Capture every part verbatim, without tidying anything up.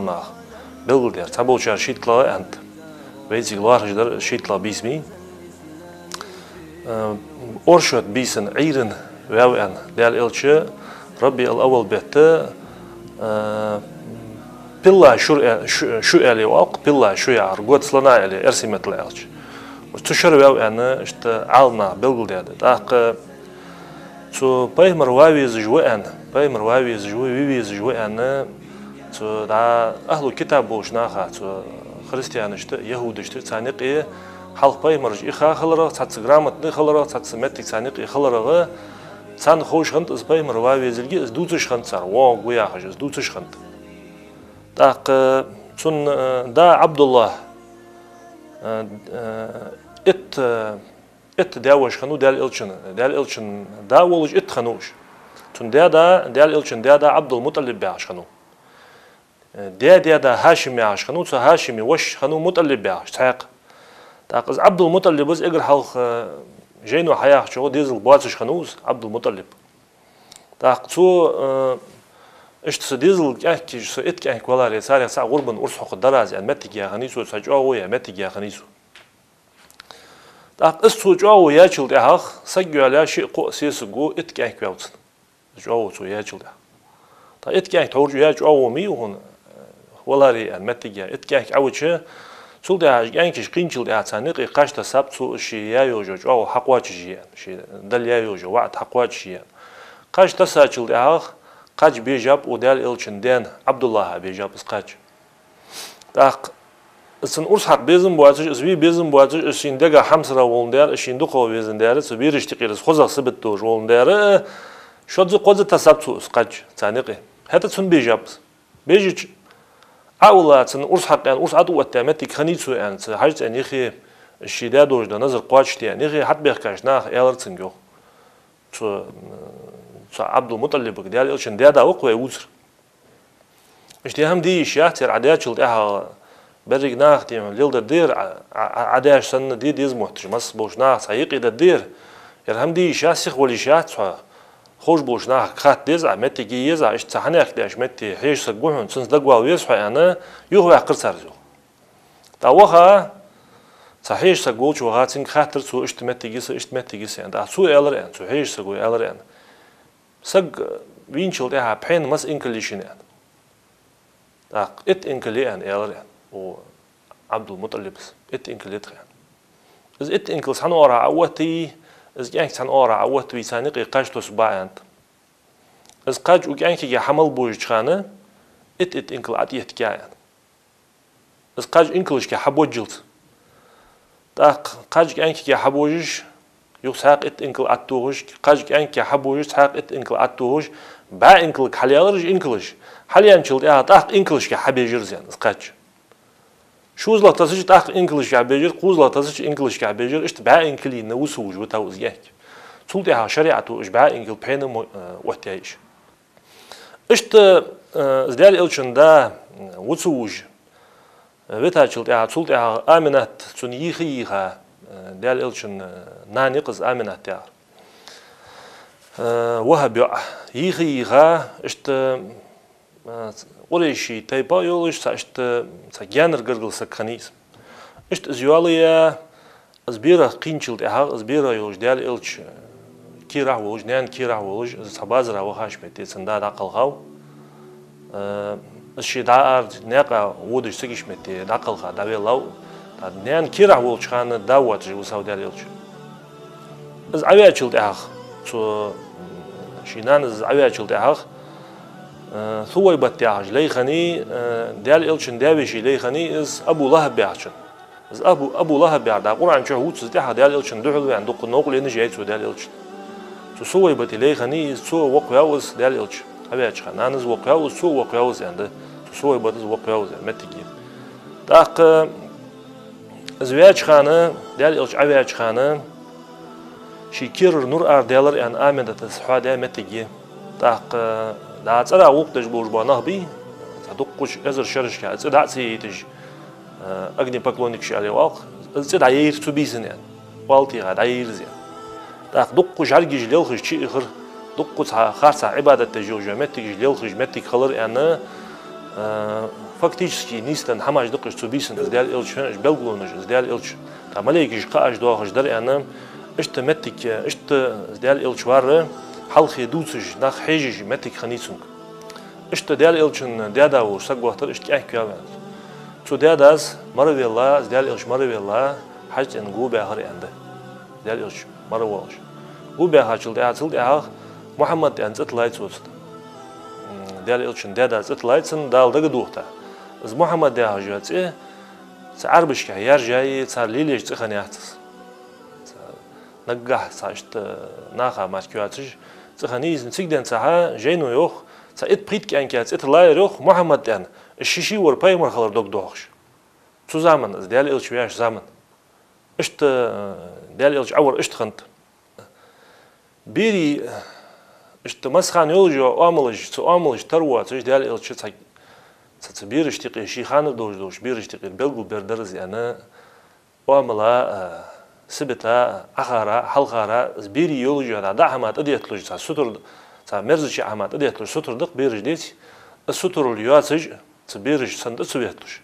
наха белгалдаьр. Цхьаболчар шийтталагӀа аьннад. Вайцига лоархӀаш дар шийтталагӀа бийса ма йий. Э, оршот бийсан Ӏуйрийна ваьв аьнна, Даьла Элча, РабиӀул-аввал бетта, э, пилла шур а-, шу, шу аьле оал-кх, пилла шу яхар, год слона аьле, эрсий меттала аьлча. Цу шера ваьв аьнна, иштта Ӏаламнаха белгалдаьд. ТӀаккха цу пайхамар ва везаш ва аьнна, пайхамар ва везаш ва, ве везаш ва аьнна, цу дӀа ахӀлу китаб болча наха, цу христианашта, яхӀудашта, царна юкъе хьалха пайхамараш иха хиларах, цхьацца грамотни хиларах, цхьацца моттиг царна юкъе хиларах, царна ховш хиннад из пайхамар ва везилга, из дувцаш хиннад цар, воагӀаргва яхаш, из дувцаш хиннад. ТӀаккха цун, э, да Ӏабдуллахь, э, э, итт, э, итт даь-воша хиннав Даьла Элчан, Даьла Элчан да волаш итт хиннав уж. Цун даь-да, Даьла Элчан даь-да Ӏабдул-МутӀалиб яхаш хиннав. Э, даь-даь-да ХӀашим яхаш хиннав, цу ХӀашима воша хиннав МутӀалиб яхаш, Исхьакъ. ТӀаккха из Ӏабдул-МутӀалиб из эггара хьалха, э, жайно хьаяхачох дезал боацаш хиннав из Ӏабдул-МутӀалиб. ТӀаккха цо, э, иштта са дезал кӀаьнк, са итт кӀаьнк валаре, царех цаӀ гӀурбана урс хьокхаргдар аз аьнна моттиг яь хиннай цо, цхьа чӀоагӀо яь моттиг яь хиннай цо. ТӀаккха из цо чӀоагӀо яьчул тӀехьагӀа саг йоалаяь шиъ-кхоъ сесаг ва, итт кӀаьнк ваьв цунна. ЧӀоагӀо цо яьчул тӀехьагӀа. ТӀаккха итт кӀаьнк тхьовра чу яь чӀоагӀо ма йий хьона, валаре аьнна моттиг яь. Итт кӀаьнк Ӏавича, цул тӀехьагӀа кӀаьнкаш кхийначул тӀехьагӀа царна юкъе кхаж тессаб цо, ше яь йола чӀоагӀо хьакхоачашъе аьнна, ше Далла яь йола ваӀад хьакхоачашъе аьнна. Кхаж тессачул тӀехьагӀа кхаж бежаб укх Даьла Элчан даьна, Ӏабдуллахьа бежаб из кхаж. ТӀаккха из цунна урс хьакха безам боацаш, из ве безам боацаш, из шийна дега хьамсара воландаь, из шийна дукхагӀа везандаь, цу берашта юкъера из хозагӀа сибат долаш воландаь, шозза-кхозза тессаб цо из кхаж царна юкъе. ХӀаьта цунна бежаб из. Бежача, Ӏа улла цунна урс хьакха аьнна, урс ӀотӀаоттадаь моттиг хиннай цо аьнна, цу Хьажцӏен юхе, ший даь долаш дола назар кхоачашде аьнна, юхе хьатӀабехкача наха аьлар цунга йоах. Цу, м, цу Ӏабдул-МутӀалибага, Даьла Элчан даь-да ва-кх вай вувцар. Иштта ер хӀама де йиш яц, ер Ӏа даьчул тӀехьагӀа беррига наха дийна леладергда ер, Ӏа, Ӏа, Ӏа даьча санна де деза мотташ, масса болча наха цхьа юкъе дергда ер. Ер хӀама де йиш яц, сиха вала йиш яц хьо. Ховш болча нахага хатта деза Ӏа, моттиг е еза Ӏа, иштта цхьа хьанехк деш метте хьежа саг ва хьона, цунца дагавала веза хьо аьнна, юхаваьккхар цар из. ТӀаккха ваха, цхьа хьежа саг волча ваха, цунга хаьттар цо, иштта моттиг йий са, иштта моттиг йий са аьнна. ТӀаккха цо аьлар аьнна, цу хьежа саго аьлар аьнна: саг вийначул тӀехьагӀа пхьена масса инкал я шун аьнна. ТӀаккха итт инкал я аьнна, аьлар аьнна, укх Ӏабдул-МутӀалиба: итт инкал я тха аьнна. Из итт инкал цхьан оагӀорахьа Ӏооттаве, из кӀаьнк цхьан оагӀорахьа Ӏооттаве, царна юкъе кхаж тоссаргба аьннад. Из кхаж укх кӀаьнкага хьа мел божача хана итт-итт инкал ӀотӀаеттаргья аьнна. Из кхаж инкалашка хьабожжалца. ТӀаккха кхаж кӀаьнкага хьабожаш, юха цхьаькха итт инкал ӀотӀатохаш, кхаж кӀаьнкага хьабожаш, цхьаькха итт инкал ӀотӀатохаш, бӀаь инкалга хьалъяьлар уж инкалаш. Хьалъяьнначул тӀехьагӀа тӀаккха инкалашка хьабежар из аьнна, из кхаж. ШозлагӀа тессача тӀаккха инкалашка хьабежар, кхозлагӀа тессача инкалашка хьабежар, иштта бӀаь инкал йийна вусалуш витав из кӀаьнк. Цул тӀехьагӀа шариӀато уж бӀаь инкал пхьена мо-, э, оттаяьй уж. Иштта, э, из Даьла Элчан да, э, вусалуш, э, витачул тӀехьагӀа, цул тӀехьагӀа Аминат цунна йийха-йийха, э, Даьла Элчан, э, нана я-кх из Аминат яхар. Э, Вахаб йоӀ. Йийха-йийха, иштта, э, къурайший тайпа йолаш, цхьа иштта, цхьа гаьнара гаргара саг хиннай из. Иштта из йоалаяь, из берах кхийначул тӀехьагӀа, из берах йолаш Даьла Элча керахьа волаш, наьна керахьа волаш, из цхьа базара вахача метте цун да дӀакхелхав. Э, из ше дӀаара наькъа водаш ца гуш метте дӀакхелха дӀавеллав. ТӀаккха наьна керахьа волча хана да воацаш висав Даьла Элча. Из Ӏоваьчул тӀехьагӀа, цу, ший нанас из Ӏоваьчул тӀехьагӀа, э, Сувайбат яхаш лай хиннай, э, Даьла Элчан даь-веший лай хиннай из Абу ЛахӀаб яхачун. Из Абу, Абу ЛахӀаб яхар да Къуръан чу вувц из тӀехьагӀа Даьла Элчанна духьал ваьнна, дукха новкъарлонаш яьй цо Даьла Элчанна. Цу Сувайбата лай хиннай из, цо воккхаваьв из Даьла Элча Ӏоваьча хана. Нанас воккхаваьв из, цо воккхаваьв из аьнна да. Цу Сувайбатас воккхаваьв из аьнна моттиг я. ТӀаккха из ваьча хана, Даьла Элча Ӏоваьча хана, ший керара нур арадаьлар аьнна Аминатас хьоадаь моттиг я. ТӀаккха дӀа цӀерах гӀулакх деш болаш бола нах бий, цхьа дуккхача эзар шерашка цӀи дӀа а ца яйташ, э, огнепоклонникаш аьле оал-кх, из цӀи дӀаяйра цу бийсан аьнна. Оал тӀехьа дӀаяйра из аьнна. ТӀаккха дуккха жӀаргаш лелхаш чуихар, дуккха цхьа харцахьа Ӏибадат деш йолаш йола моттигаш лелхаш моттиг хилар аьнна, э, Фактически нийсденна хӀамаш да-кх уж цу бийсан, из Даьла Элча, уж белгалонаш, из Даьла Элча. ТӀаккха малейкаш кхаьча доахаш дар аьнна, иштта моттиг, иштта из Даьла Элча вар, хьалххе дувцаш, нах хьежаш моттиг хиннай цунга. Иштта Даьла Элчан даь-да волаш саг вахийтар, иштта кӀаьнк ваьв аьнна. Цу даь-дас мара велла, из Даьла Элча мара велла, ХьажцӀенга го баьхар аьнна да. Даьла Элча мара воалаш. Го баьхачул тӀехьагӀа, цул тӀехьагӀа Мухьаммад аьнна цӀи тиллай цо цунна. М, Даьла Элчан даь-дас цӀи тиллай цунна, Дала дагадоха. Из Мухьаммад яхаш йола цӀи цу Ӏарбашкахь яьржа яй, цар лелаеш цӀи хинна яц из. Цхьа наггахьа цхьа иштта наха мара кхы йоацаш цӀи хиннай из. Цига денз цхьа жайно йоах, цхьа итт-пхийтта кӀаьнка цӀи тиллаяр йоах Мухьаммад аьнна, из ший-ший вар пайхамар хилар дог доахаш. Цу заман, из Даьла Элча ваьча заман. Иштта, э, Даьла Элча Ӏовар иштта хиннад. Берий, э, иштта массахана йолаш йола оамалаш, цу оамалашта тара воацаш, Даьла Элча цхьа, цхьа, цхьа берашта юкъе, ший ханара долаш долча берашта юкъера белгалбер дар из аьнна, оамала, э, сибата, Ӏохара, хьалхара, из берий йолаш йола дӀа хӀама тӀадетталуш, цхьа сутара, цхьа мерзача хӀама тӀадетталуш сутара да-кх бераш, деций, из сутарал йоацаш, цу бераш санна тӀа ца ветталуш.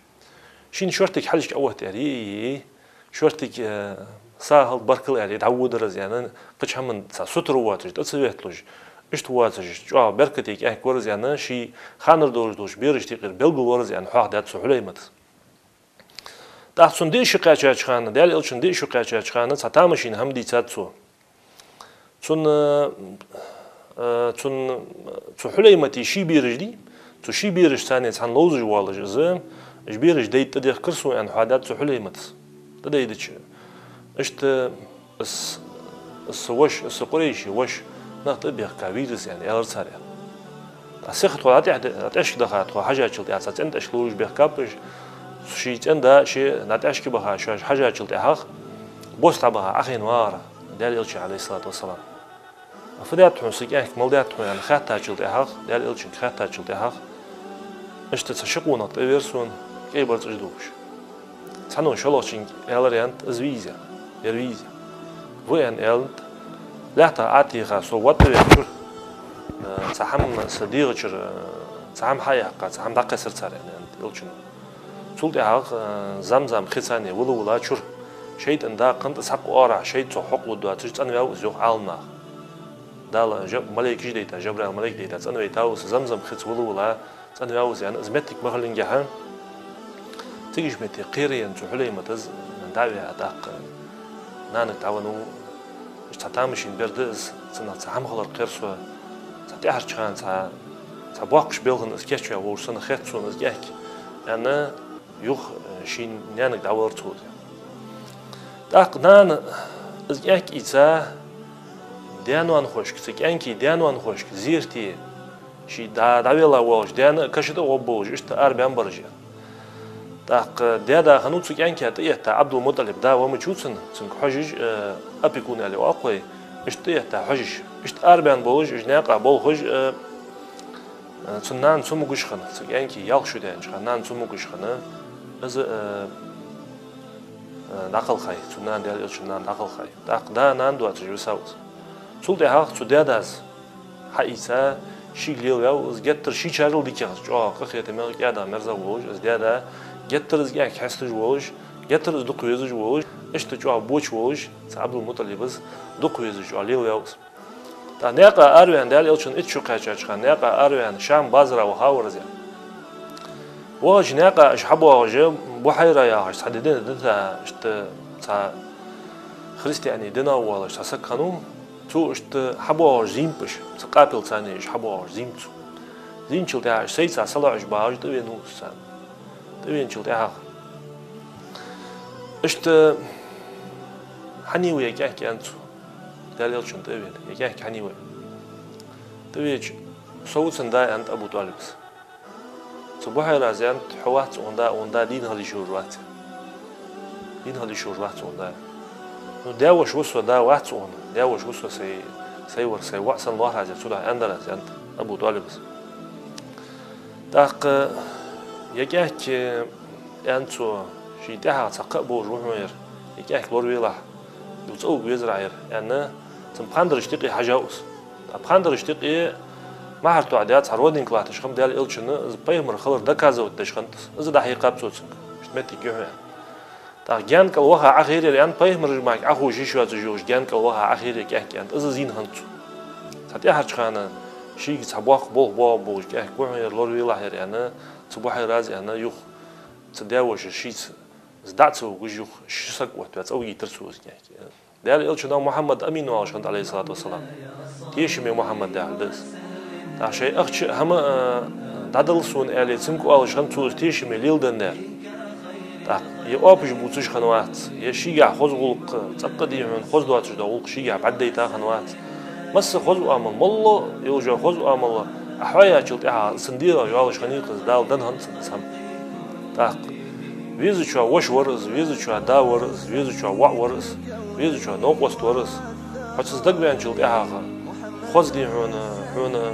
Шийна шортига хьалхашка Ӏооттаяьр йий, шортига, э, сагӀа хилда, баркал аьле, дӀаводар из аьнна, кхыча хӀаман цхьа сутара воацаш, тӀа ца ветталуш, иштта воацаш, чӀоагӀа беркате кӀаьнк вар из аьнна, ший ханара долаш долча берашта юкъера белгала вар из аьнна хьоахадаьд цу Хьулаймата. ТӀаккха цунна диъ шу кхаьчача хана, Даьла Элчанна диъ шу кхаьчача хана, цхьа тамашийна хӀама дийцад цо. Цунна, э, цунна, цу Хьулаймата ший бераш дий, цу ший берашца цхьана ловзаш воалаш из, уж бераш дайда тӀадехкар сона аьнна хьоахадаьд цу Хьулаймата. ТӀадайдача, иштта, из, из воша, из къурайший воша нах тӀабехка вийра из аьнна, аьлар цар аьнна. ТӀаккха сиха тхо дӀатӀехьа-, дӀатӀехьашка даха, тхо хьежачул тӀехьагӀа цхьа цӀен тӀа лувш бехкаб уж, ший цӀен-да ше дӀатӀехьашка баха, шоаш хьежачул тӀехьагӀа бос дӀабаха Ӏохайна вагӀар Даьла Элча, Ӏалайхи ссалату вассалам. Фу даьд хьона, са кӀаьнк, мала даьд хьона аьнна хаьттачул тӀехьагӀа, Даьла Элчанга хаьттачул тӀехьагӀа, иштта цхьа ши къонах тӀавера сона, кӀай барзкъаш дувгӀаш. Цхьанне шоллагӀчунга аьлар аьннад, из вий из аьнна, ер вий из аьнна. Ва аьнна аьннад, лаьтта Ӏотеха, со вӀаштӀавена чура, э, цхьа хӀама са дегӀа чура, э, цхьа хӀама хьаяьккха, цхьа хӀама дӀакхессар цар аьнна, аьннад Элчано. Цул тӀехьагӀа, э, Замзам хица вала-вала чура шайтӀан дакъа хиннад, цхьаккха оагӀорахьа шайтӀа цох хьокхалургдоацаш цӀенваьв из, йоах Ӏаламнаха. Дала жа-, малейкаш дайта, Жабраил малейк дайта, цӀенвайтав из, Замзам хица вала-вала цӀенваьв из аьнна, из моттиг ма хиллинге хьа. Цига уж моттиг кхераенна цу Хьулаймата из дӀа а ваь, тӀаккха нанага дӀавеннав. Уж цхьа тамашийна бер да из, цунах цхьа хӀама хилар кхер сона, цхьа тӀехьарча хана цхьа, цхьа боккхача белхана из кийчваь волаш санна хет сона из кӀаьнк, аьнна, юха, э, ший наьнага дӀавелар цо из. ТӀаккха нана из кӀаьнк ийца, даь-ноанахошка, цу кӀаьнка даь-ноанахошка зерате, ший дӀа-, дӀавелла волча даьна а каша тӀа гӀоргболаш, иштта арабаьнна бар уж. ТӀаккха даь-да хиннав цу кӀаьнка тӀаэтта, Ӏабдул-МутӀалиб, да ва мичав цун, цунга хьожаш, э, опекун аьле оал-кх вай, иштта тӀаэтта хьожаш. Иштта арабаьнна болаш, уж наькъа болхаш, э, Э, цун нана цамогаш хинна, цу кӀаьнка ялх шу даьннача хана нана цамогаш хинна, из, э, э, дӀакхелхай, цун нана, Даьла Элчан нана дӀакхелхай. ТӀаккха да-нана доацаш висав из. Цул тӀехьагӀа цу даь-дас хьаийца, шийга лелаваьв из, геттара шийчарел дикагӀа, чӀоагӀа къахетамегӀа, кӀаьдагӀа, мерзагӀа волаш, из даь-да, геттара из кӀаьнк хьесташ волаш, геттара из дукха везаш волаш, иштта чӀоагӀа боча волаш, цу Ӏабдул-МутӀалиба из дукха везаш, чӀоагӀа лелаваьв из. ТӀаккха наькъа араваьнна, Даьла Элчан итт шу кхаьчача хана, наькъа араваьнна, Шам базара вахав из. Вахача наькъа уж хьабоагӀаш, Бухьайра яхаш цхьа ди дина дита, иштта цхьа христианий дина воалаш цхьа саг хиннав, цо иштта хьабоагӀаш зийнаб уж, цхьа къапилца уж хьабоагӀаш зийнаб цо. Зийначул тӀехьагӀа уж сайца салоӀаш багӀаш тӀавенав из царна. ТӀавеначул тӀехьагӀа иштта хьанийва ер кӀаьнк, аьннад цо. Даьла Элчано тӀавена, ер кӀаьнк хьанийва. ТӀавеча, со ва цун да, аьннад Абу ТӀалибас. Цу Бухьайрас аьннад, хьо вац укхун да, укхун да дийна хила йиш йолаш вац. Дийна хила йиш йолаш вац укхун да. Ну, даь-воша ва со, да вац укхун, даь-воша ва со, сай, сай вар, сай воӀ санна лоархӀ аз ер, цудухьа аьннадар аз, аьннад Абу ТӀалибас. ТӀаккха ер кӀаьнк, аьннад цо, ший тӀехьагӀа цхьаккха а болаш ва хьона ер, ер кӀаьнк лоравелахь, юха цӀа вуга везар Ӏа ер, аьнна, цун пхандарашта юкъе хьежав из. ТӀаккха пхандарашта юкъе Мухьарра тоӀа даьд, цхьа родинка латташ хиннаб Даьла Элчанна, из пайхамар хилар доказывать деш хиннад из, из дӀахьекхаб цо цунга, иштта моттиг я хьона, аьнна. ТӀаккха гаьнкӀал ваха Ӏохайрар, аьнна, пайхамараш мара Ӏохувшаш йоацаш йолаш гаьнкӀал ваха Ӏохайрар кӀаьнк, аьнна, из зийна хиннад цо. Цхьа тӀеххьарча хана шийга цхьа боккха болх боагӀаш болча кӀаьнк гу хьона, ер лоравелахь ер, аьнна, цу бухьайраз, аьнна, юха цу даь-вошас шийца из дӀа ца вугаш юха ши саг оттаваь цӀавигийтар цо из кӀаьнк. Даьла Элчано Мухьаммад Амин оалаш хиннад, Ӏалайхи ссалату вассалам. Тешаме Мухьаммад яхар да из. ТӀаккха шоай ахча, хӀама, а, дӀадала сона, аьле, цунга оалаш хиннад цо из тешаме леладенна дар. ТӀаккха е оапаш бувцаш хиннавац, е шийгахьа хоза гӀулакх, цӀаккха дий хьона хоза доацаш дола гӀулакх шийгахьа бӀаргадайта хиннавац. Масса хоза оамал, моллагӀа йолаш йола хоза оамал Ӏа хьоаяьчул тӀехьагӀа цунна дегӀа йоалаш хиннай-кх из, Дала денна хиннад цунна из хӀама. ТӀаккха везачоа воша вар из, везачоа да вар из, везачоа воӀ вар из, везачоа новкъост вар из. Хьо цунца дагаваьнначул тӀехьагӀа хоза дий хьона, хьона